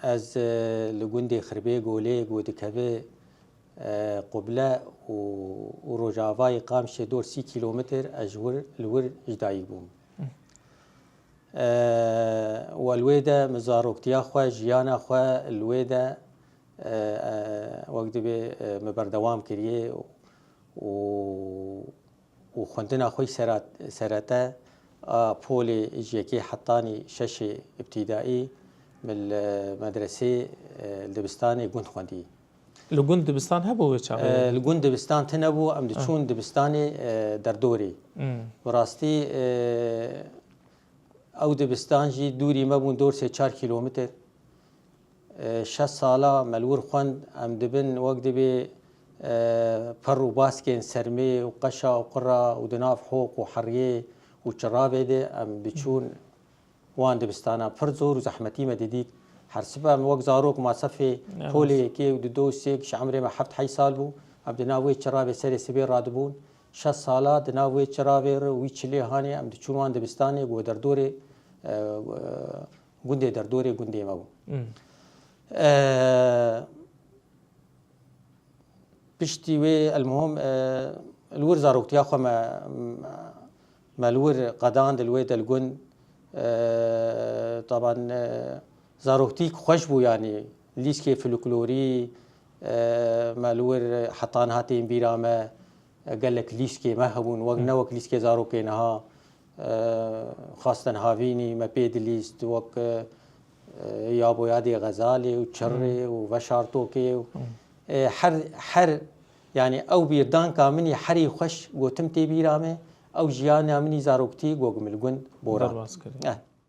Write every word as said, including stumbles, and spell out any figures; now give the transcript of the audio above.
Ez e, li gundê Xirbê Golê ku dikeve e, Quble û, û rojavayê Qamişê dor sî kîlometr ez ji wir, li wir ji dayik bûm. E, we li wê de min zaroktiya xwe, jiyana xwe li wê de e, e, wek dibê e, min berdewam kiriye û û xwendina xwe yî serat-, serete a polê ji yekê hetanî şeşê îbtîdaî min li medresê, e, li dibistanê gund xwendî. Li gund dibistan hebû wê çaxê? E, li gund dibistan tune bû, em diçûn dibistanê, e, derdorê. Hmm. Bi rastî, e, ew dibistan jî dûrî me bûn dor sê çar kîlometr. E, şeş sala me li wir xwend, em dibin wek dibê, e, per û baskên sermê û qeşa û qira û di nav hoq û heriyê û çiravê de em diçûn wan dibistana. Pir zor û zehmetî me didît. Her sibe em wek zarok masefê polê yekê û dido û sêk ji emrê me heft heyş sal bû. Em di nav wê çiravê serê sibê radibûn. Şeş sala di nav wê çiravê re wî çilê hanê em diçûn wan dibistanê ku derdorê, e, gundê derdorê gundê me bû. Hmm. E, piştî wê, elmuhim, e, li wir zaroktiya xwe me, me li wir qedand, li wê de li gund, e, taban, e, zaroktîk xweş bû, yanî lîskê folklorî, e, me li wir heta niha tên bîra me, gelek lîskê me hebûn, wek, ne wek lîskê zarokê niha, e, xastin havînî me pê dilîst, wek, e, ya bo yadê Xezalê û Çirrê û Veşartokê û, e, her, her, yanî ew bîrdanka min î herî xweş gotim tê bîra me, ew jiyana min î zaroktî ku min li gund boran. Derbas kir. Eh.